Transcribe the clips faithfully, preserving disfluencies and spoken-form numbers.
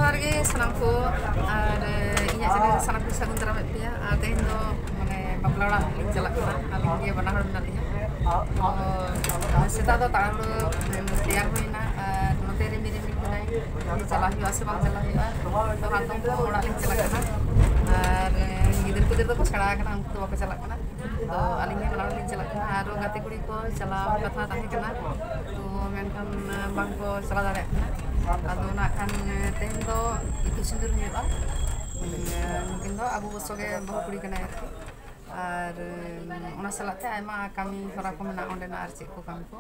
ᱡᱚᱦᱟᱨ ᱜᱮ ᱥᱟᱱᱟᱢ ᱠᱚ, ᱟᱨ ᱤᱧᱟᱹᱜ ᱪᱮᱱᱮᱞ ᱨᱮ ᱥᱟᱱᱟᱢ ᱠᱚ ᱥᱟᱹᱜᱩᱱ ᱫᱟᱨᱟᱢᱮᱫ ᱯᱮᱭᱟ᱾ ᱟᱨ ᱛᱮᱦᱮᱧ ᱫᱚ ᱢᱟᱱᱮ ᱵᱟᱯᱞᱟ ᱚᱲᱟᱜ ᱞᱤᱧ ᱪᱟᱞᱟᱜ ᱠᱟᱱᱟ, ᱟᱹᱞᱤᱧ ᱜᱮ ᱵᱟᱱᱟ ᱦᱚᱲ ᱢᱮᱱᱟᱜ ᱞᱤᱧᱟ᱾ ᱛᱚ ᱥᱮᱛᱟᱜ ᱫᱚ ᱛᱟᱲᱟᱦᱩᱲᱟᱹ ᱛᱮᱭᱟᱨ ᱦᱩᱭᱱᱟ, ᱟᱨ ᱱᱚᱛᱮ ᱨᱤᱢᱤᱞ ᱨᱤᱢᱤᱞ ᱠᱟᱱᱟᱭ, ᱪᱟᱞᱟᱜ ᱦᱩᱭᱩᱜᱼᱟ ᱥᱮ ᱵᱟᱝ ᱪᱟᱞᱟᱜ ᱦᱩᱭᱩᱜᱼᱟ᱾ ᱛᱚ ᱦᱟᱛᱚᱢ ᱠᱚ ᱚᱲᱟᱜ ᱞᱤᱧ ᱪᱟᱞᱟᱜ ᱠᱟᱱᱟ, ᱟᱨ ᱜᱤᱫᱟᱹᱨ ᱯᱤᱫᱟᱹᱨ ᱫᱚᱠᱚ ᱥᱮᱬᱟ ᱟᱠᱟᱱᱟ, ᱩᱱᱠᱩ ᱫᱚ ᱵᱟᱠᱚ ᱪᱟᱞᱟᱜ ᱠᱟᱱᱟ᱾ ᱛᱚ ᱟᱹᱞᱤᱧ ᱜᱮ ᱢᱟᱲᱟᱝ ᱞᱤᱧ ᱪᱟᱞᱟᱜ ᱠᱟᱱᱟ᱾ ᱟᱨᱚ ᱜᱟᱛᱮ ᱠᱩᱲᱤ ᱠᱚ ᱪᱟᱞᱟᱣ ᱠᱟᱛᱷᱟ ᱛᱟᱦᱮᱸ ᱠᱟᱱᱟ, ᱛᱚ ᱢᱮᱱᱠᱷᱟᱱ ᱵᱟᱝ ᱠᱚ ᱪᱟᱞᱟᱣ ᱫᱟᱲᱮᱭᱟᱜ ᱠᱟᱱᱟ᱾ ᱟᱫᱚ ᱱᱟᱜ ᱠᱷᱟᱱ ᱛᱮᱦᱮᱧ ᱫᱚ ᱤᱛᱩᱫ ᱥᱤᱸᱫᱩᱨ ᱦᱩᱭᱩᱜᱼᱟ᱾ ᱱᱩᱠᱤᱱ ᱫᱚ ᱟᱹᱜᱩ ᱜᱚᱥᱚ ᱜᱮ ᱵᱟᱹᱦᱩ ᱠᱩᱲᱤ ᱠᱟᱱᱟᱭ ᱟᱨᱠᱤ᱾ ᱟᱨ ᱚᱱᱟ ᱥᱟᱞᱟᱜ ᱛᱮ ᱟᱭᱢᱟ ᱠᱟᱹᱢᱤ ᱦᱚᱨᱟ ᱠᱚ ᱢᱮᱱᱟᱜᱼᱟ ᱚᱸᱰᱮᱱᱟᱜ, ᱟᱨ ᱪᱮᱫ ᱠᱚ ᱠᱟᱹᱢᱤ ᱠᱚ᱾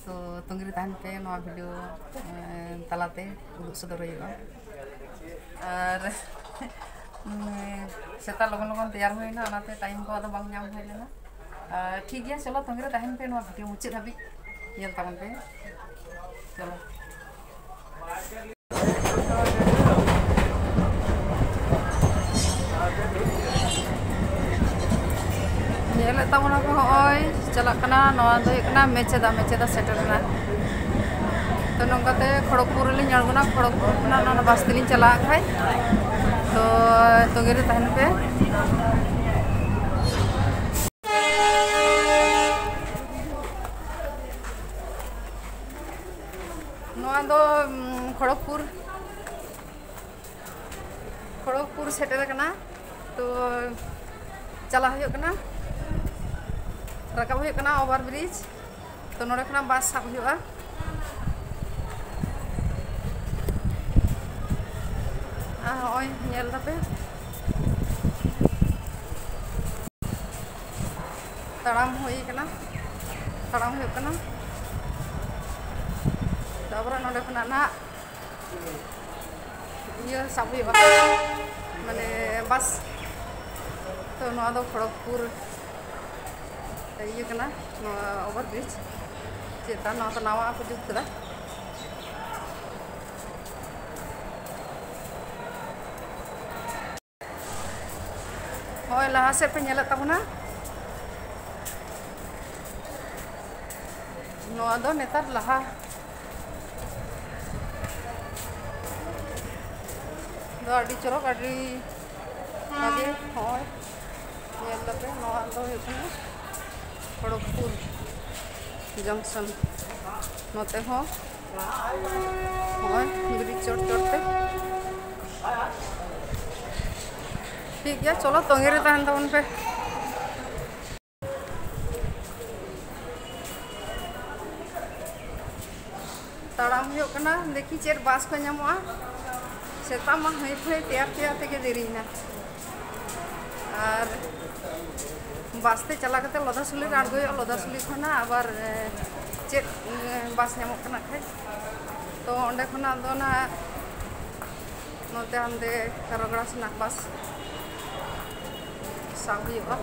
ᱛᱚ ᱛᱚᱸᱜᱮ ᱨᱮ ᱛᱟᱦᱮᱱ ᱯᱮ, ᱱᱚᱣᱟ ᱵᱷᱤᱰᱤᱭᱳ ᱛᱟᱞᱟᱛᱮ ᱩᱫᱩᱜ ᱥᱚᱫᱚᱨ ᱦᱩᱭᱩᱜᱼᱟ᱾ ᱟᱨ ᱥᱮᱛᱟᱜ ᱞᱚᱜᱚᱱ ᱞᱚᱜᱚᱱ ᱛᱮᱭᱟᱨ ᱦᱩᱭᱱᱟ, ᱚᱱᱟᱛᱮ ᱴᱟᱭᱤᱢ ᱠᱚ ᱟᱫᱚ ᱵᱟᱝ ᱧᱟᱢ ᱦᱩᱭ ᱞᱮᱱᱟ᱾ ᱟᱨ ᱴᱷᱤᱠ ᱜᱮᱭᱟ, ᱪᱚᱞᱚ ᱛᱚᱸᱜᱮ ᱨᱮ ᱛᱟᱦᱮᱱ ᱯᱮ, ᱱᱚᱣᱟ ᱵᱷᱤᱰᱤᱭᱳ ᱢᱩᱪᱟᱹᱫ ᱦᱟᱹᱵᱤᱡ ᱧᱮᱞ ᱛᱟᱵᱚᱱ ᱯᱮ᱾ ᱪᱚᱞᱚ᱾ ᱧᱮᱞᱮᱫ ᱛᱟᱵᱚᱱᱟ ᱯᱮ, ᱦᱚᱸᱜᱼᱚᱭ ᱪᱟᱞᱟᱜ ᱠᱟᱱᱟ᱾ ᱱᱚᱣᱟ ᱫᱚ ᱦᱩᱭᱩᱜ ᱠᱟᱱᱟ ᱢᱮᱪᱮᱫᱟ, ᱢᱮᱪᱮᱫᱟ ᱥᱮᱴᱮᱨ ᱮᱱᱟ᱾ ᱛᱚ ᱱᱚᱝᱠᱟᱛᱮ ᱠᱷᱚᱲᱚᱜᱽᱯᱩᱨ ᱨᱮᱞᱤᱧ ᱟᱬᱜᱚᱱᱟ, ᱠᱷᱚᱲᱚᱜᱽᱯᱩᱨ ᱠᱷᱚᱱᱟᱜ ᱱᱚᱣᱟ ᱵᱟᱥ ᱛᱮᱞᱤᱧ ᱪᱟᱞᱟᱜ ᱠᱷᱟᱡ᱾ ᱛᱚ ᱛᱚᱸᱜᱮ ᱨᱮ ᱛᱟᱦᱮᱱ ᱯᱮ᱾ ᱱᱚᱣᱟ ᱫᱚ ᱩᱢ, ᱠᱷᱚᱲᱚᱜᱽᱯᱩᱨ, ᱠᱷᱚᱲᱚᱜᱽᱯᱩᱨ ᱥᱮᱴᱮᱨ ᱟᱠᱟᱱᱟ᱾ ᱛᱚ ᱪᱟᱞᱟᱜ ᱦᱩᱭᱩᱜ ᱠᱟᱱᱟ, ᱨᱟᱠᱟᱵ ᱦᱩᱭᱩᱜ ᱠᱟᱱᱟ ᱳᱵᱷᱟᱨ ᱵᱨᱤᱡᱽ᱾ ᱛᱚ ᱱᱚᱰᱮ ᱠᱷᱚᱱᱟᱜ ᱵᱟᱥ ᱥᱟᱵ ᱦᱩᱭᱩᱜᱼᱟ᱾ ᱟᱨ ᱦᱚᱸᱜᱼᱚᱭ ᱧᱮᱞ ᱫᱟᱯᱮ, ᱛᱟᱲᱟᱢ ᱦᱩᱭ ᱠᱟᱱᱟ, ᱛᱟᱲᱟᱢ ᱦᱩᱭᱩᱜ ᱠᱟᱱᱟ᱾ ᱛᱟᱯᱚᱨᱮ ᱱᱚᱰᱮ ᱠᱷᱚᱱᱟᱜ ᱱᱟᱦᱟᱜ ᱤᱭᱟᱹ ᱥᱟᱵ ᱦᱩᱭᱩᱜᱼᱟ, ᱢᱟᱱᱮ ᱵᱟᱥ᱾ ᱛᱚ ᱱᱚᱣᱟ ᱫᱚ ᱠᱷᱚᱲᱚᱜᱽᱯᱩᱨ ᱤᱭᱟᱹ ᱠᱟᱱᱟ, ᱱᱚᱣᱟ ᱳᱵᱷᱟᱨ ᱵᱨᱤᱡᱽ ᱪᱮᱛᱟᱱ, ᱱᱚᱣᱟ ᱫᱚ ᱱᱟᱣᱟ ᱠᱚ ᱡᱩᱛ ᱠᱟᱫᱟ᱾ ᱦᱳᱭ, ᱞᱟᱦᱟ ᱥᱮᱫ ᱯᱮ ᱧᱮᱞᱮᱫ ᱛᱟᱵᱚᱱᱟ, ᱱᱚᱣᱟ ᱫᱚ ᱱᱮᱛᱟᱨ ᱞᱟᱦᱟ ᱫᱚ ᱟᱹᱰᱤ ᱪᱚᱨᱚᱠ, ᱟᱹᱰᱤ ᱵᱷᱟᱜᱮ᱾ ᱦᱚᱸᱜᱼᱚᱭ ᱧᱮᱞ ᱫᱟᱯᱮ, ᱱᱚᱣᱟ ᱫᱚ ᱦᱩᱭᱩᱜ ᱠᱟᱱᱟ ᱠᱷᱚᱲᱚᱜᱽᱯᱩᱨ ᱡᱚᱝᱥᱚᱱ᱾ ᱱᱚᱛᱮ ᱦᱚᱸ ᱱᱚᱜᱼᱚᱭ ᱵᱨᱤᱡᱽ ᱪᱚᱴ ᱪᱚᱴ ᱛᱮ᱾ ᱴᱷᱤᱠ ᱜᱮᱭᱟ, ᱪᱚᱞᱚ ᱛᱚᱸᱜᱮ ᱨᱮ ᱛᱟᱦᱮᱱ ᱛᱟᱵᱚᱱ ᱯᱮ᱾ ᱛᱟᱲᱟᱢ ᱦᱩᱭᱩᱜ ᱠᱟᱱᱟ, ᱫᱮᱠᱷᱤ ᱪᱮᱫ ᱵᱟᱥ ᱠᱚ ᱧᱟᱢᱚᱜᱼᱟ᱾ ᱥᱮᱛᱟᱜ ᱢᱟ ᱦᱟᱺᱭ ᱯᱷᱟᱺᱭ ᱛᱮᱭᱟᱨ ᱛᱮᱭᱟᱨ ᱛᱮᱜᱮ ᱫᱮᱨᱤᱭᱮᱱᱟ᱾ ᱟᱨ ᱵᱟᱥ ᱛᱮ ᱪᱟᱞᱟᱣ ᱠᱟᱛᱮ ᱞᱚᱫᱷᱟᱥᱩᱞᱤ ᱨᱮ ᱟᱬᱜᱚ ᱦᱩᱭᱩᱜᱼᱟ, ᱞᱚᱫᱷᱟᱥᱩᱞᱤ ᱠᱷᱚᱱᱟᱜ ᱟᱵᱟᱨ, ᱮ, ᱪᱮᱫ, ᱮ, ᱵᱟᱥ ᱧᱟᱢᱚᱜ ᱠᱟᱱᱟ ᱠᱷᱟᱡ᱾ ᱛᱚ ᱚᱸᱰᱮ ᱠᱷᱚᱱᱟᱜ ᱫᱚ ᱱᱟᱜ ᱱᱚᱛᱮ ᱦᱟᱱᱛᱮ ᱨᱚᱜᱽᱲᱟ ᱥᱮᱱᱟᱜ ᱵᱟᱥ ᱥᱟᱵ ᱦᱩᱭᱩᱜᱼᱟ᱾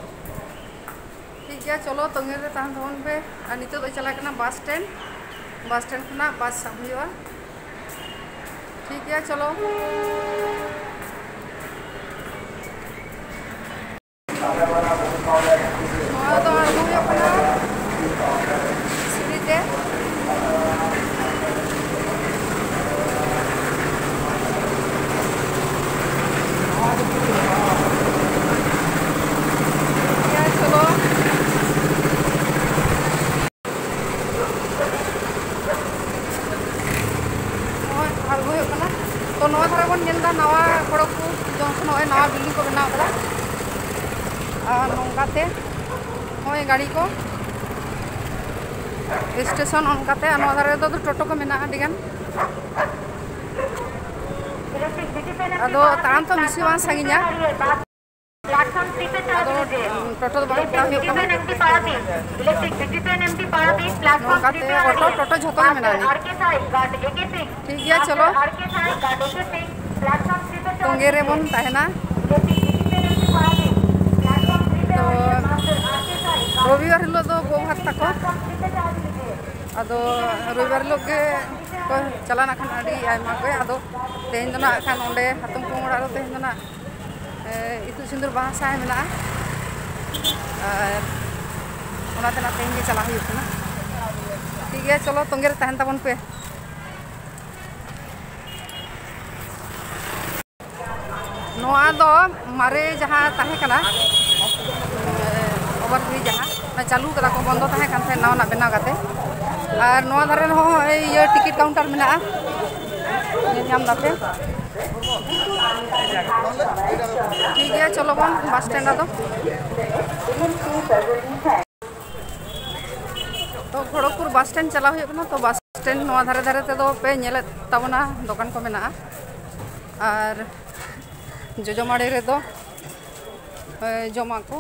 ᱴᱷᱤᱠ ᱜᱮᱭᱟ, ᱪᱚᱞᱚ ᱛᱚᱸᱜᱮ ᱨᱮ ᱛᱟᱦᱮᱱ ᱛᱟᱵᱚᱱ ᱯᱮ᱾ ᱟᱨ ᱱᱤᱛᱚᱜ ᱫᱚ ᱪᱟᱞᱟᱜ ᱠᱟᱱᱟ ᱵᱟᱥ ᱥᱴᱮᱱᱰ, ᱵᱟᱥ ᱥᱴᱮᱱᱰ ᱠᱷᱚᱱᱟᱜ ᱵᱟᱥ ᱥᱟᱵ ᱦᱩᱭᱩᱜᱼᱟ᱾ ᱴᱷᱤᱠ ᱜᱮᱭᱟ, ᱪᱚᱞᱚ᱾ ᱱᱚᱣᱟ ᱫᱚ ᱟᱬᱜᱚ ᱦᱩᱭᱩᱜ ᱠᱟᱱᱟ ᱥᱤᱲᱤ ᱛᱮ᱾ ᱱᱚᱜᱼᱚᱭ ᱟᱬᱜᱚ ᱦᱩᱭᱩᱜ ᱠᱟᱱᱟ᱾ ᱛᱚ, ᱱᱚᱣᱟ ᱫᱷᱟᱨᱮ ᱵᱚᱱ ᱧᱮᱞ ᱮᱫᱟ, ᱱᱟᱣᱟ ᱠᱷᱚᱲᱚᱜᱽᱯᱩᱨ ᱡᱚᱝᱥᱚᱱ, ᱱᱚᱜᱼᱚᱭ ᱱᱟᱣᱟ ᱵᱤᱞᱰᱤᱝ ᱠᱚ ᱵᱮᱱᱟᱣ ᱠᱟᱫᱟ᱾ ᱟᱨ ᱱᱚᱝᱠᱟᱛᱮ ᱱᱚᱜᱼᱚᱭ ᱜᱟᱹᱰᱤ ᱠᱚ ᱥᱴᱮᱥᱚᱱ, ᱚᱱᱠᱟᱛᱮ᱾ ᱟᱨ ᱱᱚᱣᱟ ᱫᱷᱟᱨᱮ ᱨᱮᱫᱚ ᱴᱳᱴᱳ ᱠᱚ ᱢᱮᱱᱟᱜᱼᱟ ᱟᱹᱰᱤ ᱜᱟᱱ᱾ ᱟᱫᱚ ᱛᱟᱲᱟᱢ ᱛᱚ ᱵᱮᱥᱤ ᱵᱟᱝ ᱥᱟᱺᱜᱤᱧᱟ᱾ ᱟᱫᱚ ᱴᱳᱴᱳ ᱫᱚ ᱵᱟᱝ ᱦᱟᱛᱟᱣ ᱦᱩᱭᱩᱜ ᱠᱟᱱᱟ᱾ ᱱᱚᱝᱠᱟᱛᱮ ᱚᱴᱳ, ᱴᱳᱴᱳ ᱡᱷᱚᱛᱚ ᱜᱮ ᱢᱮᱱᱟᱜᱼᱟ ᱱᱤᱛ᱾ ᱴᱷᱤᱠ ᱜᱮᱭᱟ, ᱪᱚᱞᱚ᱾ ᱛᱚᱸᱜᱮ ᱨᱮᱵᱚᱱ ᱛᱟᱦᱮᱱᱟ᱾ ᱛᱚ ᱨᱚᱵᱤᱵᱟᱨ ᱦᱤᱞᱳᱜ ᱫᱚ ᱜᱚ ᱵᱷᱟᱛ ᱛᱟᱠᱚ, ᱟᱫᱚ ᱨᱚᱵᱤᱵᱟᱨ ᱦᱤᱞᱳᱜ ᱜᱮ ᱠᱚ ᱪᱟᱞᱟᱣ ᱱᱟ ᱠᱷᱟᱱ ᱟᱹᱰᱤ ᱟᱭᱢᱟ ᱜᱮ᱾ ᱟᱫᱚ ᱛᱮᱦᱮᱧ ᱫᱚ ᱱᱟᱜ ᱠᱷᱟᱱ ᱚᱸᱰᱮ ᱦᱟᱛᱚᱢ ᱠᱩᱢᱟᱹᱝ ᱚᱲᱟᱜ ᱨᱮ ᱛᱮᱦᱮᱧ ᱫᱚ ᱱᱟᱜ ᱮ, ᱤᱛᱩᱫ ᱥᱤᱸᱫᱩᱨ ᱵᱟᱦᱟ ᱥᱟᱦᱟ ᱢᱮᱱᱟᱜᱼᱟ᱾ ᱟᱨ ᱚᱱᱟᱛᱮ ᱱᱟᱜ ᱛᱮᱦᱮᱧ ᱜᱮ ᱪᱟᱞᱟᱜ ᱦᱩᱭᱩᱜ ᱠᱟᱱᱟ᱾ ᱴᱷᱤᱠ ᱜᱮᱭᱟ, ᱪᱚᱞᱚ ᱛᱚᱸᱜᱮ ᱨᱮ ᱛᱟᱦᱮᱱ ᱛᱟᱵᱚᱱ ᱯᱮ᱾ ᱱᱚᱣᱟ ᱫᱚ ᱢᱟᱨᱮ ᱡᱟᱦᱟᱸ ᱛᱟᱦᱮᱸ ᱠᱟᱱᱟ, ᱮ, overbridge ᱡᱟᱦᱟᱸ, ᱚᱱᱟ ᱪᱟᱹᱞᱩ ᱠᱟᱫᱟ ᱠᱚ, ᱵᱚᱱᱫᱚ ᱛᱟᱦᱮᱸ ᱠᱟᱱ ᱛᱟᱦᱮᱸᱫ, ᱱᱟᱣᱟᱱᱟᱜ ᱵᱮᱱᱟᱣ ᱠᱟᱛᱮ᱾ ᱟᱨ ᱱᱚᱣᱟ ᱫᱷᱟᱨᱮ ᱨᱮᱦᱚᱸ ᱦᱚᱸᱜᱼᱚᱭ ᱤᱭᱟᱹ ticket counter ᱢᱮᱱᱟᱜᱼᱟ, ᱧᱮᱞ ᱧᱟᱢ ᱫᱟᱯᱮ᱾ ᱴᱷᱤᱠ ᱜᱮᱭᱟ, ᱪᱚᱞᱚ ᱵᱚᱱ bus stand ᱟᱫᱚ᱾ ᱛᱚ ᱠᱷᱚᱲᱚᱜᱽᱯᱩᱨ bus stand ᱪᱟᱞᱟᱣ ᱦᱩᱭᱩᱜ ᱠᱟᱱᱟ᱾ ᱛᱚ bus stand ᱱᱚᱣᱟ ᱫᱷᱟᱨᱮ ᱫᱷᱟᱨᱮ ᱛᱮᱫᱚ ᱯᱮ ᱧᱮᱞᱮᱫ ᱛᱟᱵᱚᱱᱟ, ᱫᱚᱠᱟᱱ ᱠᱚ ᱢᱮᱱᱟᱜᱼᱟ ᱟᱨ ᱡᱚᱡᱚᱢᱟᱲᱮ ᱨᱮᱫᱚ, ᱮ, ᱡᱚᱢᱟᱜ ᱠᱚ,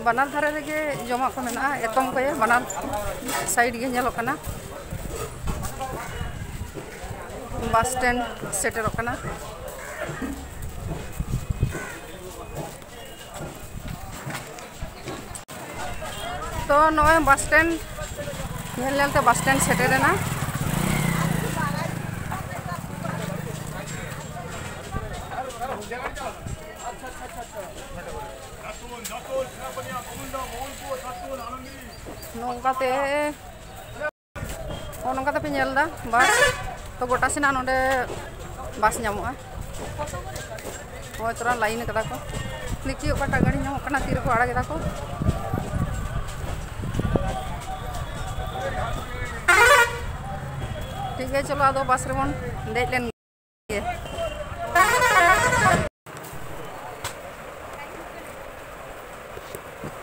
ᱵᱟᱱᱟᱨ ᱫᱷᱟᱨᱮ ᱨᱮᱜᱮ ᱡᱚᱢᱟᱜ ᱠᱚ ᱢᱮᱱᱟᱜᱼᱟ, ᱮᱛᱚᱢ ᱠᱚᱭᱮ ᱵᱟᱱᱟᱨ side ᱜᱮ ᱧᱮᱞᱚᱜ ᱠᱟᱱᱟ᱾ Bus stand ᱥᱮᱴᱮᱨᱚᱜ ᱠᱟᱱᱟ᱾ ᱛᱚ ᱱᱚᱜᱼᱚᱭ bus stand ᱧᱮᱞ ᱧᱮᱞ ᱛᱮ bus stand ᱥᱮᱴᱮᱨᱮᱱᱟ᱾ ᱱᱚᱝᱠᱟᱛᱮ ᱱᱚᱜᱼᱚ ᱱᱚᱝᱠᱟ ᱛᱮᱯᱮ ᱧᱮᱞ ᱮᱫᱟ bus᱾ ᱛᱚ ᱜᱚᱴᱟ ᱥᱮᱱᱟᱜ ᱱᱚᱰᱮ bus ᱧᱟᱢᱚᱜᱼᱟ᱾ ᱱᱚᱜᱼᱚᱭ ᱛᱚᱨᱟ line ᱠᱟᱫᱟ ᱠᱚ, ᱫᱮᱠᱷᱤ ᱚᱠᱟᱴᱟᱜ ᱜᱟᱹᱰᱤ ᱧᱟᱢᱚᱜ ᱠᱟᱱᱟ, ᱛᱤ ᱨᱮᱠᱚ ᱟᱲᱟᱜ ᱮᱫᱟ ᱠᱚ᱾ ᱴᱷᱤᱠ ᱜᱮᱭᱟ, ᱪᱚᱞᱚ ᱟᱫᱚ bus ᱨᱮᱵᱚᱱ ᱫᱮᱡ ᱞᱮᱱ ᱜᱮ᱾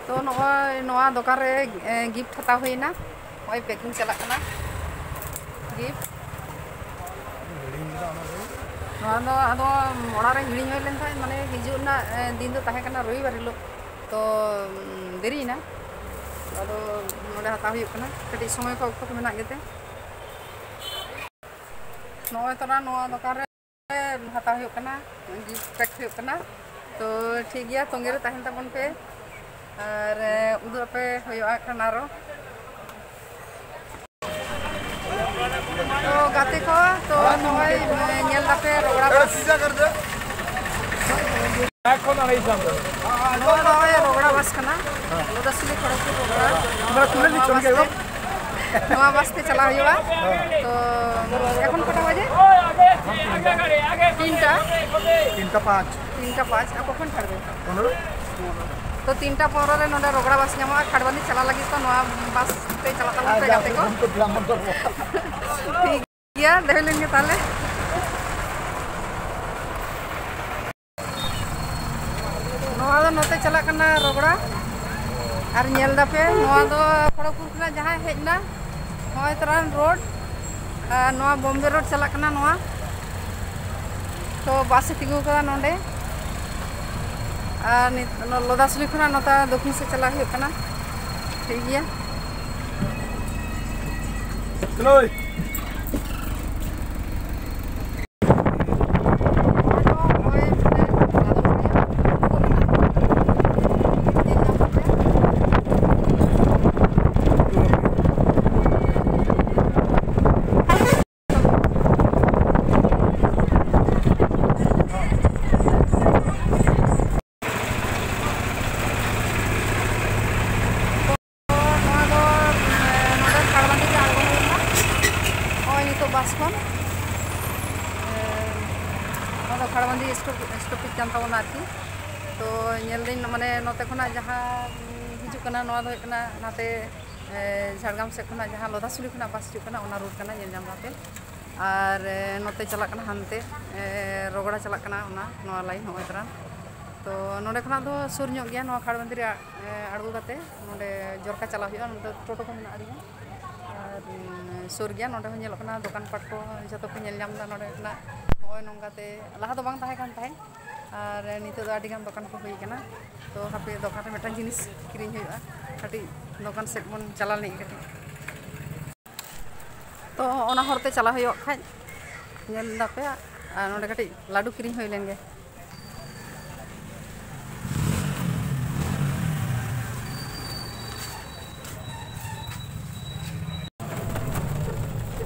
ᱛᱚ ᱱᱚᱜᱼᱚᱭ ᱱᱚᱣᱟ ᱫᱚᱠᱟᱱ ᱨᱮ, ᱮ, gift ᱦᱟᱛᱟᱣ ᱦᱩᱭᱱᱟ᱾ ᱱᱚᱜᱼᱚᱭ packing ᱪᱟᱞᱟᱜ ᱠᱟᱱᱟ gift᱾ ᱱᱚᱣᱟ ᱫᱚ ᱟᱫᱚ ᱚᱲᱟᱜ ᱨᱮ ᱦᱤᱲᱤᱧ ᱦᱩᱭ ᱞᱮᱱ ᱛᱟᱦᱮᱸᱫ, ᱢᱟᱱᱮ ᱦᱤᱡᱩᱜ ᱨᱮᱱᱟᱜ, ᱮ, ᱫᱤᱱ ᱫᱚ ᱛᱟᱦᱮᱸ ᱠᱟᱱᱟ ᱨᱚᱵᱤᱵᱟᱨ ᱦᱤᱞᱳᱜ᱾ ᱛᱚ, ᱩᱢ, ᱫᱮᱨᱤᱭᱮᱱᱟ᱾ ᱟᱫᱚ ᱱᱚᱰᱮ ᱦᱟᱛᱟᱣ ᱦᱩᱭᱩᱜ ᱠᱟᱱᱟ, ᱠᱟᱹᱴᱤᱡ ᱥᱚᱢᱚᱭ ᱠᱚ ᱚᱠᱛᱚ ᱠᱚ ᱢᱮᱱᱟᱜ ᱜᱮᱛᱮ᱾ ᱱᱚᱜᱼᱚᱭ ᱛᱚᱨᱟ ᱱᱚᱣᱟ ᱫᱚᱠᱟᱱ ᱨᱮ ᱦᱟᱛᱟᱣ ᱦᱩᱭᱩᱜ ᱠᱟᱱᱟ, gift pack ᱦᱩᱭᱩᱜ ᱠᱟᱱᱟ᱾ ᱛᱚ ᱴᱷᱤᱠ ᱜᱮᱭᱟ, ᱛᱚᱸᱜᱮ ᱨᱮ ᱛᱟᱦᱮᱱ ᱛᱟᱵᱚᱱ ᱯᱮ ᱟᱨ, ᱮ, ᱩᱫᱩᱜ ᱟᱯᱮ ᱦᱩᱭᱩᱜᱼᱟ ᱠᱷᱟᱱ ᱟᱨᱚ᱾ ᱛᱚ ᱜᱟᱛᱮ ᱠᱚ, ᱛᱚ ᱱᱚᱜᱼᱚᱭ, ᱮ, ᱧᱮᱞ ᱫᱟᱯᱮ ᱨᱚᱜᱽᱲᱟ bus᱾ ᱱᱚᱣᱟ ᱫᱚ ᱱᱚᱜᱼᱚᱭ ᱨᱚᱜᱽᱲᱟ bus ᱠᱟᱱᱟ, ᱜᱚᱫᱟᱥᱤᱞᱤ ᱠᱷᱚᱲᱚᱜᱽᱯᱩᱨ ᱨᱚᱜᱽᱲᱟ᱾ ᱱᱚᱣᱟ bus ᱛᱮ, ᱱᱚᱣᱟ bus ᱛᱮ ᱪᱟᱞᱟᱜ ᱦᱩᱭᱩᱜᱼᱟ᱾ ᱛᱚ ᱮᱠᱷᱚᱱ ᱠᱚᱴᱟ ᱵᱟᱡᱮ? ᱛᱤᱱᱴᱟ᱾ ᱛᱤᱱᱴᱟ ᱯᱟᱸᱪ᱾ ᱛᱤᱱᱴᱟ ᱯᱟᱸᱪ᱾ ᱟᱨ ᱠᱚᱠᱷᱚᱱ ᱪᱷᱟᱲᱵᱮ? ᱯᱚᱱᱨᱚ᱾ ᱛᱚ, ᱛᱤᱱᱴᱟ ᱯᱚᱱᱨᱚ ᱨᱮ ᱱᱚᱰᱮ ᱨᱚᱜᱽᱲᱟ ᱵᱟᱥ ᱧᱟᱢᱚᱜᱼᱟ ᱠᱷᱟᱲᱵᱟᱱᱫᱤ ᱪᱟᱞᱟᱜ ᱞᱟᱹᱜᱤᱫ᱾ ᱛᱚ, ᱱᱚᱣᱟ ᱵᱟᱥ ᱛᱮ ᱪᱟᱞᱟᱜ ᱛᱟᱵᱚᱱ ᱯᱮ, ᱜᱟᱛᱮ ᱠᱚ᱾ ᱴᱷᱤᱠ ᱜᱮᱭᱟ, ᱫᱮᱡ ᱞᱮᱱ ᱜᱮ ᱛᱟᱦᱞᱮ᱾ ᱱᱚᱣᱟ ᱫᱚ ᱱᱚᱛᱮ ᱪᱟᱞᱟᱜ ᱠᱟᱱᱟ ᱨᱚᱜᱽᱲᱟ᱾ ᱟᱨ ᱧᱮᱞ ᱫᱟᱯᱮ, ᱱᱚᱣᱟ ᱫᱚ ᱠᱷᱚᱲᱚᱜᱽᱯᱩᱨ ᱠᱷᱚᱱᱟᱜ ᱡᱟᱦᱟᱸᱭ ᱦᱮᱡ ᱮᱱᱟ, ᱱᱚᱜᱼᱚᱭ ᱛᱟᱨᱟᱱ ᱨᱳᱰ, ᱟᱨ ᱱᱚᱣᱟ ᱵᱚᱢᱵᱮ ᱨᱳᱰ ᱪᱟᱞᱟᱜ ᱠᱟᱱᱟ ᱱᱚᱣᱟ᱾ ᱛᱚ, ᱵᱟᱥ ᱮ ᱛᱤᱸᱜᱩ ᱠᱟᱫᱟ ᱱᱚᱰᱮ᱾ ᱟᱨ ᱱᱤᱛ-, ᱱᱚ-, ᱞᱚᱫᱟᱥᱩᱞᱤ ᱠᱷᱚᱱᱟᱜ ᱱᱚᱛᱮ ᱫᱚᱠᱠᱷᱤᱱ ᱥᱮᱫ ᱪᱟᱞᱟᱜ ᱦᱩᱭᱩᱜ ᱠᱟᱱᱟ᱾ ᱴᱷᱤᱠ ᱜᱮᱭᱟ᱾ ᱱᱚᱣᱟ ᱫᱚ, ᱮ, ᱱᱚᱰᱮ ᱠᱷᱟᱲᱵᱟᱸᱫᱤ ᱨᱮ ᱟᱬᱜᱚ ᱦᱩᱭ ᱮᱱᱟ᱾ ᱱᱚᱜᱼᱚᱭ ᱱᱤᱛᱚᱜ ᱵᱟᱥ ᱠᱷᱚᱱ, ᱮ, ᱱᱚᱣᱟ ᱫᱚ ᱠᱷᱟᱲᱵᱟᱸᱫᱤ ᱥᱴᱚᱯ-, ᱥᱴᱚᱯᱮᱡᱽ ᱠᱟᱱ ᱛᱟᱵᱚᱱᱟ ᱟᱨᱠᱤ᱾ ᱛᱚ, ᱧᱮᱞ ᱫᱟᱹᱧ, ᱢᱟᱱᱮ, ᱱᱚᱛᱮ ᱠᱷᱚᱱᱟᱜ ᱡᱟᱦᱟᱸ, ᱩᱸ, ᱦᱤᱡᱩᱜ ᱠᱟᱱᱟ, ᱱᱚᱣᱟ ᱫᱚ ᱦᱩᱭᱩᱜ ᱠᱟᱱᱟ ᱱᱟᱛᱮ, ᱮ, ᱡᱷᱟᱲᱜᱨᱟᱢ ᱥᱮᱫ ᱠᱷᱚᱱᱟᱜ ᱡᱟᱦᱟᱸ ᱞᱚᱫᱷᱟᱥᱩᱞᱤ ᱠᱷᱚᱱᱟᱜ ᱵᱟᱥ ᱦᱤᱡᱩᱜ ᱠᱟᱱᱟ, ᱚᱱᱟ ᱨᱳᱰ ᱠᱟᱱᱟ, ᱧᱮᱞ ᱧᱟᱢ ᱫᱟᱯᱮ᱾ ᱟᱨ, ᱮ, ᱱᱚᱛᱮ ᱪᱟᱞᱟᱜ ᱠᱟᱱᱟ ᱦᱟᱱᱛᱮ, ᱮ, ᱨᱚᱜᱽᱲᱟ ᱪᱟᱞᱟᱜ ᱠᱟᱱᱟ, ᱚᱱᱟ, ᱱᱚᱣᱟ ᱞᱟᱭᱤᱱ ᱱᱚᱜᱼᱚᱭ ᱛᱟᱨᱟ᱾ ᱛᱚ, ᱱᱚᱸᱰᱮ ᱠᱷᱚᱱᱟᱜ ᱫᱚ ᱥᱩᱨ ᱧᱚᱜ ᱜᱮᱭᱟ, ᱱᱚᱣᱟ ᱠᱷᱟᱲᱵᱟᱸᱫᱤ ᱨᱮ, ᱮ, ᱟᱬᱜᱚ ᱠᱟᱛᱮ ᱱᱚᱸᱰᱮ ᱡᱚᱨᱠᱟ ᱪᱟᱞᱟᱜ ᱦᱩᱭᱩᱜᱼᱟ᱾ ᱱᱚᱸᱰᱮ ᱴᱳᱴᱳ ᱠᱚ ᱢᱮᱱᱟᱜᱼᱟ ᱟᱹᱰᱤ ᱜᱟᱱ᱾ ᱟᱨ, ᱩᱸ, ᱥᱩᱨ ᱜᱮᱭᱟ, ᱱᱚᱸᱰᱮ ᱦᱚᱸ ᱧᱮᱞᱚᱜ ᱠᱟᱱᱟ ᱫᱚᱠᱟᱱ ᱯᱟᱴ ᱠᱚ ᱡᱷᱚᱛᱚ ᱯᱮ ᱧᱮᱞ ᱧᱟᱢ ᱮᱫᱟ ᱱᱚᱸᱰᱮ ᱠᱷᱚᱱᱟᱜ᱾ ᱱᱚᱜᱼᱚᱭ ᱱᱚᱝᱠᱟ ᱛᱮ ᱞᱟᱦᱟ ᱫᱚ ᱵᱟᱝ ᱛᱟᱦᱮᱸ ᱠᱟᱱ ᱛᱟᱦᱮᱸᱫ, ᱟᱨ ᱱᱤᱛᱚᱜ ᱫᱚ ᱟᱹᱰᱤ ᱜᱟᱱ ᱫᱚᱠᱟᱱ ᱠᱚ ᱦᱩᱭ ᱠᱟᱱᱟ᱾ ᱛᱚ, ᱦᱟᱯᱮ ᱫᱚᱠᱟᱱ ᱨᱮ ᱢᱤᱫᱴᱟᱝ ᱡᱤᱱᱤᱥ ᱠᱤᱨᱤᱧ ᱦᱩᱭᱩᱜᱼᱟ, ᱠᱟᱹᱴᱤᱡ ᱫᱚᱠᱟᱱ ᱥᱮᱫ ᱵᱚᱱ ᱪᱟᱞᱟᱣ ᱞᱮᱱ ᱜᱮ ᱠᱟᱹᱴᱤᱡ᱾ ᱛᱚ, ᱚᱱᱟ ᱦᱚᱨᱛᱮ ᱪᱟᱞᱟᱣ ᱦᱩᱭᱩᱜ ᱠᱷᱟᱡ ᱧᱮᱞ ᱫᱟᱯᱮ, ᱟᱨ ᱱᱚᱸᱰᱮ ᱠᱟᱹᱴᱤᱡ ᱞᱟᱹᱰᱩ ᱠᱤᱨᱤᱧ ᱦᱩᱭ ᱞᱮᱱ ᱜᱮ᱾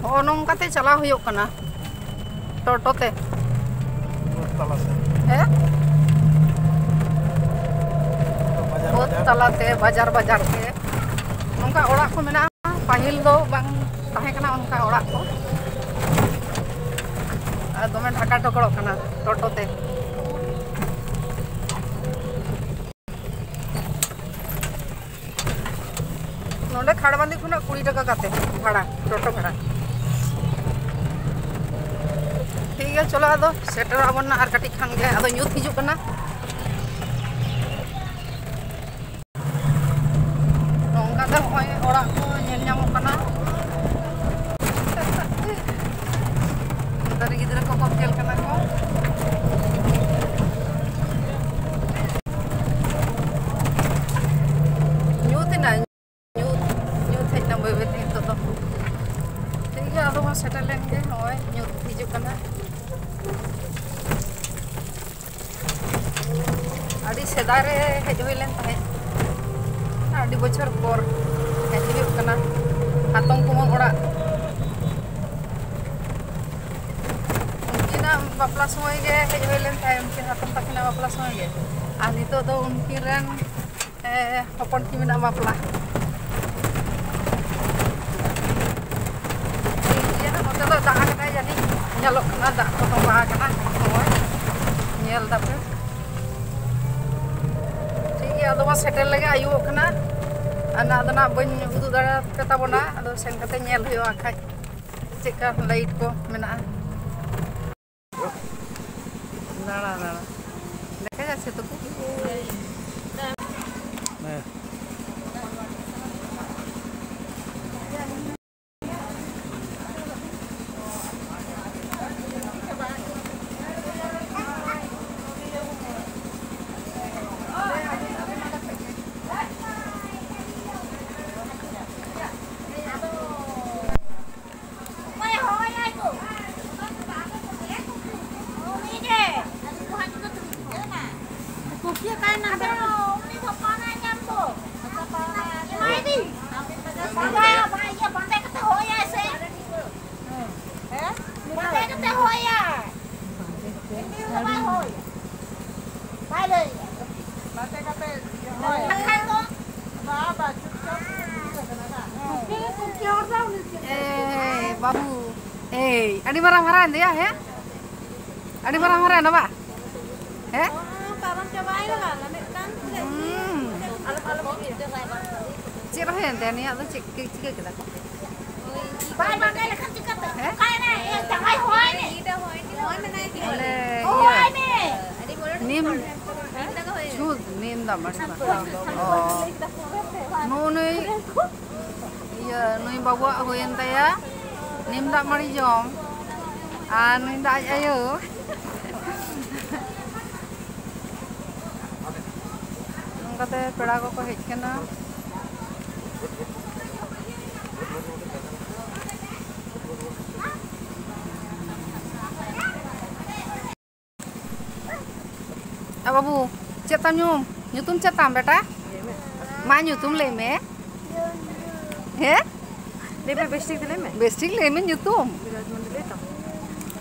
ᱦᱚᱸᱜᱼᱚ ᱱᱚᱝᱠᱟᱛᱮ ᱪᱟᱞᱟᱣ ᱦᱩᱭᱩᱜ ᱠᱟᱱᱟ ᱴᱳᱴᱳ ᱛᱮ᱾ ᱦᱮᱸ? ᱵᱟᱹᱫᱽ ᱛᱟᱞᱟᱛᱮ, ᱵᱟᱡᱟᱨ ᱵᱟᱡᱟᱨ ᱛᱮ ᱱᱚᱝᱠᱟ ᱚᱲᱟᱜ ᱠᱚ ᱢᱮᱱᱟᱜᱼᱟ᱾ ᱯᱟᱹᱦᱤᱞ ᱫᱚ ᱵᱟᱝ ᱛᱟᱦᱮᱸ ᱠᱟᱱᱟ ᱚᱱᱠᱟ ᱚᱲᱟᱜ ᱠᱚ᱾ ᱟᱨ ᱫᱚᱢᱮ ᱰᱷᱟᱠᱟ ᱴᱷᱚᱠᱚᱲᱚᱜ ᱠᱟᱱᱟ ᱴᱳᱴᱳ ᱛᱮ᱾ ᱱᱚᱰᱮ ᱠᱷᱟᱲᱵᱟᱸᱫᱤ ᱠᱷᱚᱱᱟᱜ ᱠᱩᱲᱤ ᱴᱟᱠᱟ ᱠᱟᱛᱮ ᱵᱷᱟᱲᱟ, ᱴᱳᱴᱳ ᱵᱷᱟᱲᱟ᱾ ᱴᱷᱤᱠ ᱜᱮᱭᱟ, ᱪᱚᱞᱚ ᱟᱫᱚ ᱥᱮᱴᱮᱨᱚᱜ ᱟᱵᱚᱱ ᱱᱟ, ᱟᱨ ᱠᱟᱹᱴᱤᱡ ᱠᱷᱟᱱ ᱜᱮ ᱟᱫᱚ ᱧᱩᱛ ᱦᱤᱡᱩᱜ ᱠᱟᱱᱟ᱾ ᱱᱚᱝᱠᱟ ᱛᱮ ᱱᱚᱜᱼᱚᱭ ᱚᱲᱟᱜ ᱠᱚ ᱧᱮᱞ ᱧᱟᱢᱚᱜ ᱠᱟᱱᱟ᱾ ᱱᱚᱛᱮ ᱨᱮ ᱜᱤᱫᱽᱨᱟᱹ ᱠᱚᱠᱚ ᱠᱷᱮᱞ ᱠᱟᱱᱟ ᱠᱚ᱾ ᱧᱩᱛ ᱮᱱᱟ, ᱧᱩᱛ, ᱧᱩᱛ ᱦᱮᱡ ᱮᱱᱟ ᱵᱟᱹᱭ ᱵᱟᱹᱭ ᱛᱮ ᱱᱤᱛᱚᱜ ᱫᱚ᱾ ᱴᱷᱤᱠ ᱜᱮᱭᱟ, ᱟᱫᱚ ᱵᱚᱱ ᱥᱮᱴᱮᱨ ᱞᱮᱱ ᱜᱮ᱾ ᱱᱚᱜᱼᱚᱭ ᱧᱩᱛ ᱦᱤᱡᱩᱜ ᱠᱟᱱᱟ᱾ ᱟᱹᱰᱤ ᱥᱮᱫᱟᱭ ᱨᱮ ᱦᱮᱡ ᱦᱩᱭ ᱞᱮᱱ ᱛᱟᱦᱮᱸᱫ, ᱟᱹᱰᱤ ᱵᱚᱪᱷᱚᱨ ᱯᱚᱨ ᱦᱮᱡ ᱦᱩᱭᱩᱜ ᱠᱟᱱᱟ ᱦᱟᱛᱚᱢ ᱠᱩᱢᱟᱹᱝ ᱚᱲᱟᱜ᱾ ᱩᱱᱠᱤᱱᱟᱜ ᱵᱟᱯᱞᱟ ᱥᱚᱢᱚᱭ ᱜᱮ ᱦᱮᱡ ᱦᱩᱭ ᱞᱮᱱ ᱛᱟᱦᱮᱸᱫ, ᱩᱱᱠᱤᱱ ᱦᱟᱛᱚᱢ ᱛᱟᱹᱠᱤᱱᱟᱜ ᱵᱟᱯᱞᱟ ᱥᱚᱢᱚᱭ ᱜᱮ᱾ ᱟᱨ ᱱᱤᱛᱚᱜ ᱫᱚ ᱩᱱᱠᱤᱱ ᱨᱮᱱ ᱦᱮᱸ, ᱦᱚᱯᱚᱱ ᱠᱤᱢᱤᱱᱟᱜ ᱵᱟᱯᱞᱟ᱾ ᱴᱷᱤᱠ ᱜᱮᱭᱟ, ᱱᱚᱛᱮ ᱫᱚ ᱫᱟᱜ ᱟᱠᱟᱫᱟᱭ ᱡᱟᱹᱱᱤᱡ, ᱧᱮᱞᱚᱜ ᱠᱟᱱᱟ ᱫᱟᱜ ᱠᱚ ᱛᱚᱸᱵᱟ ᱟᱠᱟᱱᱟ᱾ ᱱᱚᱜᱼᱚᱭ ᱧᱮᱞ ᱫᱟᱯᱮ᱾ ᱴᱷᱤᱠ ᱜᱮᱭᱟ, ᱟᱫᱚ ᱵᱚᱱ ᱥᱮᱴᱮᱨ ᱞᱮᱜᱮ, ᱟᱹᱭᱩᱵᱚᱜ ᱠᱟᱱᱟ᱾ ᱟᱨ ᱱᱟᱜ ᱫᱚ ᱱᱟᱜ ᱵᱟᱹᱧ ᱩᱫᱩᱜ ᱫᱟᱲᱮᱭᱟᱯᱮ ᱛᱟᱵᱚᱱᱟ, ᱟᱫᱚ ᱥᱮᱱ ᱠᱟᱛᱮ ᱧᱮᱞ ᱦᱩᱭᱩᱜᱼᱟ ᱠᱷᱟᱡ ᱪᱮᱫᱠᱟ ᱞᱟᱭᱤᱴ ᱠᱚ ᱢᱮᱱᱟᱜᱼᱟ᱾ দাঁড়া, দাঁড়া। দেখা যাচ্ছে তো খুব। ᱮᱭ ᱵᱟᱹᱵᱩ, ᱮᱭ, ᱟᱹᱰᱤ ᱢᱟᱨᱟᱝ ᱦᱟᱨᱟᱭᱮᱱ ᱫᱚᱭᱟ, ᱦᱮᱸ? ᱟᱹᱰᱤ ᱢᱟᱨᱟᱝ ᱦᱚᱨᱟᱭᱮᱱᱟ ᱵᱟ? ᱦᱮᱸ? ᱯᱟᱨᱚᱢ ᱪᱟᱵᱟᱭᱮᱱᱟ ᱵᱟ, ᱢᱤᱫᱴᱟᱝ ᱦᱩᱸ᱾ ᱪᱮᱫ ᱦᱩᱭᱮᱱ ᱛᱟᱭᱟ ᱱᱤᱭᱟᱹ ᱫᱚ? ᱪᱮᱫ ᱠᱚ ᱪᱤᱠᱟᱹ ᱠᱮᱫᱟ ᱠᱚ? ᱵᱟᱭ ᱵᱟᱰᱟᱭ ᱞᱮᱠᱷᱟᱱ ᱪᱤᱠᱟᱹᱛᱮ? ᱦᱮᱸ? ᱚᱠᱟᱭᱮᱱᱟᱭ? ᱮ, ᱡᱟᱶᱟᱭ ᱦᱚᱦᱚᱣᱟᱭ ᱢᱮ᱾ ᱵᱚᱞᱮ, ᱦᱚᱦᱚᱣᱟᱭ ᱤᱭᱟᱹ, ᱢᱮ᱾ ᱱᱤᱢ ᱪᱷᱩᱛ, ᱱᱤᱢ ᱫᱟᱜ ᱢᱟᱹᱲᱤ᱾ ᱚ᱾ ᱱᱩᱜᱼᱩ ᱱᱩᱭ ᱤᱭᱟᱹ, ᱱᱩᱭ ᱵᱟᱹᱵᱩᱣᱟᱜ ᱦᱩᱭᱮᱱ ᱛᱟᱭᱟ ᱱᱤᱢ ᱫᱟᱜ ᱢᱟᱹᱲᱤ ᱡᱚᱢ, ᱟᱨ ᱱᱩᱭ ᱫᱚ ᱟᱡ ᱟᱭᱳ᱾ ᱱᱚᱝᱠᱟᱛᱮ ᱯᱮᱲᱟ ᱠᱚᱠᱚ ᱦᱮᱡ ᱠᱟᱱᱟ᱾ ᱮ ᱵᱟᱹᱵᱩ, ᱪᱮᱫ ᱛᱟᱢ ᱧᱩᱛᱩᱢ? ᱧᱩᱛᱩᱢ ᱪᱮᱫ ᱛᱟᱢ ᱵᱮᱴᱟ? ᱢᱟ ᱧᱩᱛᱩᱢ ᱞᱟᱹᱭ ᱢᱮ᱾ ᱦᱮᱸ? ᱞᱟᱹᱭ ᱢᱮ, ᱵᱮᱥ ᱴᱷᱤᱠ ᱛᱮ ᱞᱟᱹᱭ ᱢᱮ᱾ ᱵᱮᱥ ᱴᱷᱤᱠ ᱞᱟᱹᱭ ᱢᱮ ᱧᱩᱛᱩᱢ᱾ ᱵᱤᱨᱟᱡᱽ ᱢᱟᱱᱰᱤ ᱞᱟᱹᱭ ᱛᱟᱢ᱾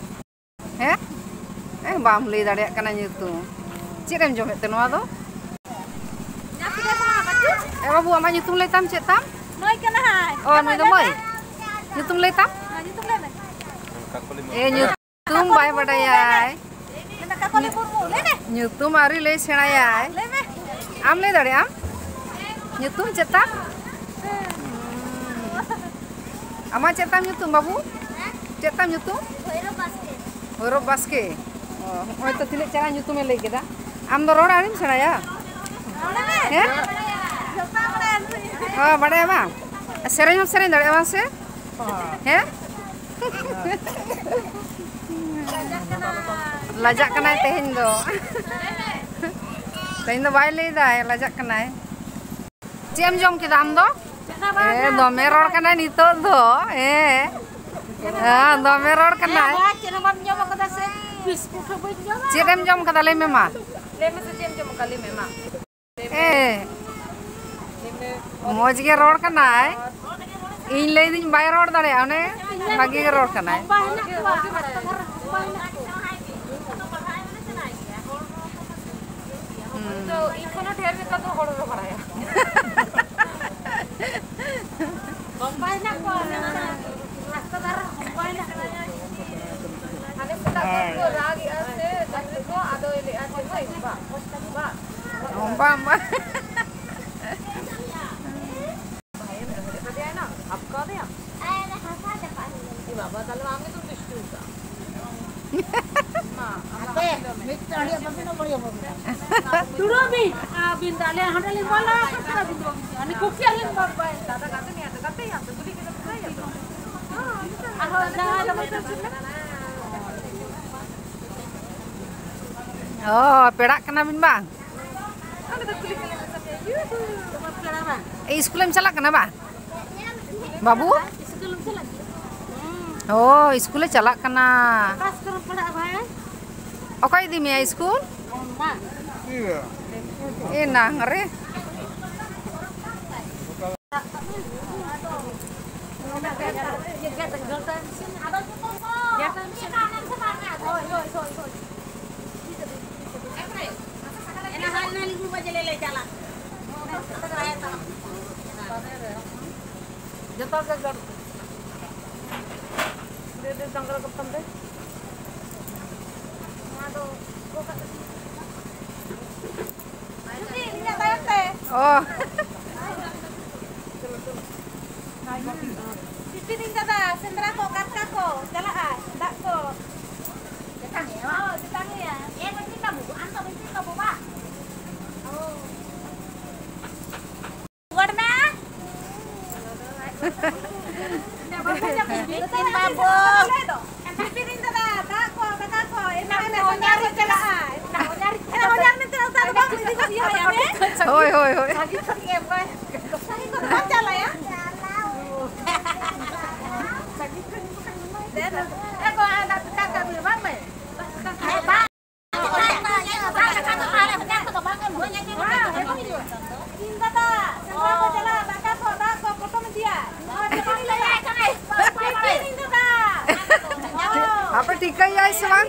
ᱦᱮᱸ? ᱮ, ᱵᱟᱢ ᱞᱟᱹᱭ ᱫᱟᱲᱮᱭᱟᱜ ᱠᱟᱱᱟ ᱧᱩᱛᱩᱢ᱾ ᱪᱮᱫ ᱮᱢ ᱡᱚᱢᱮᱫ ᱛᱮ ᱱᱚᱣᱟ ᱫᱚ? ᱮ ᱵᱟᱹᱵᱩ, ᱟᱢᱟᱜ ᱧᱩᱛᱩᱢ ᱞᱟᱹᱭ ᱛᱟᱢ ᱪᱮᱫ ᱛᱟᱢ? ᱱᱩᱭ ᱠᱟᱱᱟᱭ᱾ ᱚ, ᱱᱩᱭ ᱫᱚ ᱢᱟᱹᱭ? ᱧᱩᱛᱩᱢ ᱞᱟᱹᱭ ᱛᱟᱢ? ᱦᱮᱸ, ᱧᱩᱛᱩᱢ ᱞᱟᱹᱭ ᱢᱮ᱾ ᱮ, ᱧᱩᱛᱩᱢ ᱵᱟᱭ ᱵᱟᱰᱟᱭᱟᱭ᱾ ᱢᱮᱱᱫᱟ ᱠᱟᱠᱚᱞᱤ ᱢᱩᱨᱢᱩ, ᱞᱟᱹᱭ ᱢᱮ᱾ ᱧᱩᱛᱩᱢ ᱟᱹᱣᱨᱤ ᱞᱟᱹᱭ ᱥᱮᱬᱟᱭᱟᱭ᱾ ᱞᱟᱹᱭ ᱢᱮ᱾ ᱟᱢ ᱞᱟᱹᱭ ᱫᱟᱲᱮᱭᱟᱜ ᱟᱢ? ᱧᱩᱛᱩᱢ ᱪᱮᱫ ᱛᱟᱢ? ᱟᱢᱟᱜ ᱪᱮᱫ ᱛᱟᱢ ᱧᱩᱛᱩᱢ ᱵᱟᱹᱵᱩ? ᱪᱮᱫ ᱛᱟᱢ ᱧᱩᱛᱩᱢ? ᱵᱷᱳᱭᱨᱳᱵ ᱵᱟᱥᱠᱮ᱾ ᱵᱷᱳᱭᱨᱳᱵ ᱵᱟᱥᱠᱮ᱾ ᱚ, ᱦᱚᱸᱜᱼᱚᱭ ᱛᱚ ᱛᱤᱱᱟᱹᱜ ᱪᱮᱦᱨᱟ ᱧᱩᱛᱩᱢᱮ ᱞᱟᱹᱭ ᱠᱮᱫᱟ᱾ ᱟᱢ ᱫᱚ ᱨᱚᱲ ᱟᱹᱣᱨᱤᱢ ᱥᱮᱬᱟᱭᱟ? ᱦᱮᱸ? ᱚ, ᱵᱟᱰᱟᱭᱟ ᱵᱟᱝ? ᱥᱮᱨᱮᱧ ᱦᱚᱸᱢ ᱥᱮᱨᱮᱧ ᱫᱟᱲᱮᱭᱟᱜᱼᱟ ᱵᱟᱝ ᱥᱮ? ᱦᱮᱸ? ᱞᱟᱡᱟᱜ ᱠᱟᱱᱟᱭ ᱛᱮᱦᱮᱧ ᱫᱚ᱾ ᱛᱮᱦᱮᱧ ᱫᱚ ᱵᱟᱭ ᱞᱟᱹᱭ ᱫᱟᱭ, ᱞᱟᱡᱟᱜ ᱠᱟᱱᱟᱭ᱾ ᱪᱮᱫ ᱮᱢ ᱡᱚᱢ ᱠᱮᱫᱟ ᱟᱢ ᱫᱚ? ᱮ, ᱫᱚᱢᱮ ᱨᱚᱲ ᱠᱟᱱᱟᱭ ᱱᱤᱛᱚᱜ ᱫᱚ᱾ ᱦᱮᱸ᱾ ᱦᱮᱸ, ᱫᱚᱢᱮ ᱨᱚᱲ ᱠᱟᱱᱟᱭ᱾ ᱦᱮᱸ, ᱪᱮᱫ ᱦᱚᱸ ᱵᱟᱢ ᱡᱚᱢ ᱟᱠᱟᱫᱟ ᱥᱮ? ᱵᱤᱥᱠᱩᱴ ᱦᱚᱸ ᱵᱟᱹᱧ ᱡᱚᱢᱟ᱾ ᱪᱮᱫ ᱮᱢ ᱡᱚᱢ ᱠᱟᱫᱟ? ᱞᱟᱹᱭ ᱢᱮ ᱢᱟ᱾ ᱞᱟᱹᱭ ᱢᱮᱥᱮ, ᱪᱮᱫ ᱮᱢ ᱡᱚᱢ ᱟᱠᱟᱫᱟ? ᱞᱟᱹᱭ ᱢᱮ ᱢᱟ᱾ ᱦᱮᱸ᱾ ᱞᱟᱹᱭ ᱢᱮ᱾ ᱢᱚᱡᱽ ᱜᱮ ᱨᱚᱲ ᱠᱟᱱᱟᱭ᱾ ᱤᱧ ᱞᱟᱹᱭ ᱫᱤᱧ ᱵᱟᱭ ᱨᱚᱲ ᱫᱟᱲᱮᱭᱟᱜᱼᱟ, ᱚᱱᱮ ᱵᱷᱟᱜᱮ ᱜᱮ ᱨᱚᱲ ᱠᱟᱱᱟᱭ᱾ ᱦᱚᱲ ᱜᱮ ᱵᱟᱲᱟᱭᱟ᱾ ᱦᱩᱸ᱾ ᱛᱚ, ᱤᱧ ᱠᱷᱚᱱ ᱦᱚᱸ ᱰᱷᱮᱨ ᱱᱮᱛᱟᱨ ᱫᱚ ᱦᱚᱲ ᱜᱮ ᱵᱟᱲᱟᱭᱟ᱾ ᱵᱟᱭ ᱦᱮᱱᱟᱜ ᱠᱚᱣᱟ, ᱚᱱᱮ ᱚᱱᱟ ᱨᱟᱥᱛᱟ ᱫᱷᱟᱨᱮ ᱨᱮ ᱵᱟᱭ ᱦᱮᱱᱟᱜ ᱠᱚᱣᱟ᱾ ᱦᱟᱱᱮ ᱥᱮᱛᱟᱜ ᱠᱷᱚᱱ ᱨᱟᱜᱮᱜᱼᱟ ᱥᱮ ᱰᱟᱝᱨᱤ ᱠᱚ, ᱟᱫᱚᱭ ᱞᱟᱹᱭᱮᱜᱼᱟ ᱡᱮ, "ᱦᱳᱭ, ᱵᱟ, ᱵᱟ, ᱵᱟᱝ, ᱵᱟᱝ, ᱵᱟᱝ᱾ ᱵᱷᱟᱭᱮᱢ ᱫᱚᱦᱚ ᱞᱮᱫ ᱠᱟᱫᱮᱭᱟ ᱮᱱᱟᱝ, ᱦᱟᱯ ᱠᱟᱣᱫᱮᱭᱟᱢ?" ᱮ ᱵᱟᱵᱟ, ᱛᱟᱦᱞᱮ ᱟᱢ ᱜᱮᱛᱚᱢ ᱫᱩᱥᱴᱩ ᱟᱠᱟᱫ᱾ ᱢᱟ, ᱟᱢ ᱫᱚ ᱦᱟᱯ ᱠᱟᱣᱫᱮᱭᱟᱢ᱾ ᱫᱩᱲᱩᱵ ᱵᱤᱱ, ᱟᱹᱵᱤᱱ ᱫᱚ ᱟᱞᱮ ᱦᱟᱸᱰᱮ ᱞᱤᱧ ᱵᱚᱞᱚ ᱟᱠᱟᱱ ᱠᱷᱟᱱ ᱟᱹᱵᱤᱱ ᱫᱚ ᱵᱟᱹᱵᱤᱱ ᱦᱤᱡᱩᱜᱼᱟ᱾ ᱩᱱᱤ ᱠᱩᱠᱤ ᱟᱹᱞᱤᱧ ᱵᱟᱵᱟ ᱫᱟᱫᱟ ᱜᱟᱛᱮ ᱢᱮᱭᱟ ᱛᱚ, ᱜᱟᱛᱮ ᱭᱟᱢ ᱛᱚ, ᱠᱩᱞᱤ ᱠᱮᱫᱟ ᱯᱮ, ᱜᱟᱛᱮ ᱭᱟᱢ ᱛᱚ᱾ ᱟᱨᱦᱚᱸ ᱡᱟᱶᱟᱭ ᱫᱚ ᱵᱟᱹᱧ ᱵᱩᱡᱷᱟᱹᱣ ᱞᱮᱫᱟ᱾ ᱚ, ᱯᱮᱲᱟᱜ ᱠᱟᱱᱟ ᱵᱤᱱ ᱵᱟᱝ? ᱚᱸᱰᱮ ᱫᱚ ᱠᱩᱞᱤ ᱠᱮᱫᱟ ᱯᱮ, ᱤᱭᱩ᱾ ᱤᱥᱠᱩᱞᱮᱢ ᱪᱟᱞᱟᱜ ᱠᱟᱱᱟ ᱵᱟᱝ? ᱵᱟᱹᱵᱩ? ᱤᱥᱠᱩᱞᱮᱢ ᱪᱟᱞᱟᱜ ᱠᱟᱱᱟ? ᱚ, ᱤᱥᱠᱩᱞᱮ ᱪᱟᱞᱟᱜ ᱠᱟᱱᱟ᱾ ᱚᱠᱟ ᱤᱥᱠᱩᱞ ᱨᱮᱢ ᱯᱟᱲᱦᱟᱜᱼᱟ ᱵᱷᱟᱭ? ᱚᱠᱚᱭ ᱤᱫᱤ ᱢᱮᱭᱟ ᱤᱥᱠᱩᱞ? ᱚᱱᱟ᱾ ᱮᱱᱟᱝ ᱨᱮ᱾ ᱡᱚᱛᱚ ᱜᱮ ᱜᱟᱹᱲ ᱠᱚ᱾ ᱰᱷᱮᱨ ᱰᱷᱮᱨ ᱰᱟᱝᱨᱟ ᱠᱚ ᱛᱟᱢ ᱛᱮ᱾ ᱱᱚᱣᱟ ᱫᱚ ᱜᱚᱜ ᱠᱟᱜ ᱠᱟᱹᱴᱤᱡ᱾ ᱡᱩᱫᱤ ᱤᱧᱟᱹᱜ ᱛᱟᱭᱚᱢ ᱛᱮ᱾ ᱚ᱾ ᱥᱤᱯᱤ ᱫᱤᱱ ᱫᱟᱫᱟ, ᱥᱮᱸᱫᱽᱨᱟ ᱠᱚ, ᱠᱟᱨᱠᱟ ᱠᱚ ᱪᱟᱞᱟᱜᱼᱟ, ᱫᱟᱜ ᱠᱚ᱾ ᱪᱮᱛᱟᱱ ᱜᱮᱭᱟ, ᱵᱟᱝ? ᱦᱳᱭ, ᱪᱮᱛᱟᱱ ᱜᱮᱭᱟ᱾ ᱮ, ᱵᱟᱹᱧ ᱪᱤᱠᱟ ᱵᱟᱹᱵᱩ, ᱟᱢ ᱫᱚ ᱵᱟᱹᱧ ᱪᱤᱠᱟ ᱵᱟᱹᱵᱩ, ᱵᱟᱝ? ᱨᱩᱣᱟᱹᱲ ᱢᱮ᱾ ᱵᱤᱯᱤᱱ ᱵᱟᱹᱵᱩ᱾ ᱵᱤᱯᱤᱱ ᱫᱟᱫᱟ, ᱫᱟᱜ ᱠᱚ, ᱫᱟᱠᱟ ᱠᱚ, ᱮᱢᱟᱭ ᱢᱮ, ᱥᱮᱸᱫᱽᱨᱟ ᱠᱚ ᱪᱟᱞᱟᱜᱼᱟ᱾ ᱦᱮᱸ, ᱦᱚᱧᱦᱟᱨ ᱢᱮᱱᱛᱮ ᱫᱚ ᱩᱛᱟᱹᱨ ᱫᱚ ᱵᱟᱢ ᱤᱫᱤ ᱜᱚᱫ ᱮᱭᱟ, ᱦᱮᱸ? ᱦᱳᱭ, ᱦᱳᱭ, ᱦᱳᱭ᱾ ᱥᱟᱺᱜᱤᱧ ᱠᱷᱚᱱ ᱜᱮ ᱮᱢ ᱠᱚᱣᱟᱭ᱾ ᱥᱟᱺᱜᱤᱧ ᱠᱷᱚᱱ ᱫᱚ ᱵᱟᱢ ᱪᱟᱞᱟᱜᱼᱟ? ᱥᱟᱺᱜᱤᱧ ᱠᱷᱚᱱ ᱫᱚ ᱵᱟᱢ ᱪᱟᱞᱟᱜᱼᱟ? ᱫᱮᱱ, ᱮ ᱜᱚ, ᱟᱨ ᱫᱟᱜ ᱫᱟᱠᱟ ᱠᱟᱹᱢᱤ ᱵᱟᱝ ᱢᱮ? ᱤᱧ ᱫᱟᱫᱟ, ᱥᱮᱸᱫᱽᱨᱟ ᱠᱚ ᱪᱟᱞᱟᱜ, ᱫᱟᱠᱟ ᱠᱚ, ᱫᱟᱜ ᱠᱚ ᱯᱚᱴᱚᱢ ᱤᱫᱤᱭᱟ᱾ ᱤᱧ ᱫᱟᱫᱟ᱾ ᱟᱯᱮ ᱴᱷᱤᱠᱟᱹᱭᱟᱭ ᱥᱮ ᱵᱟᱝ?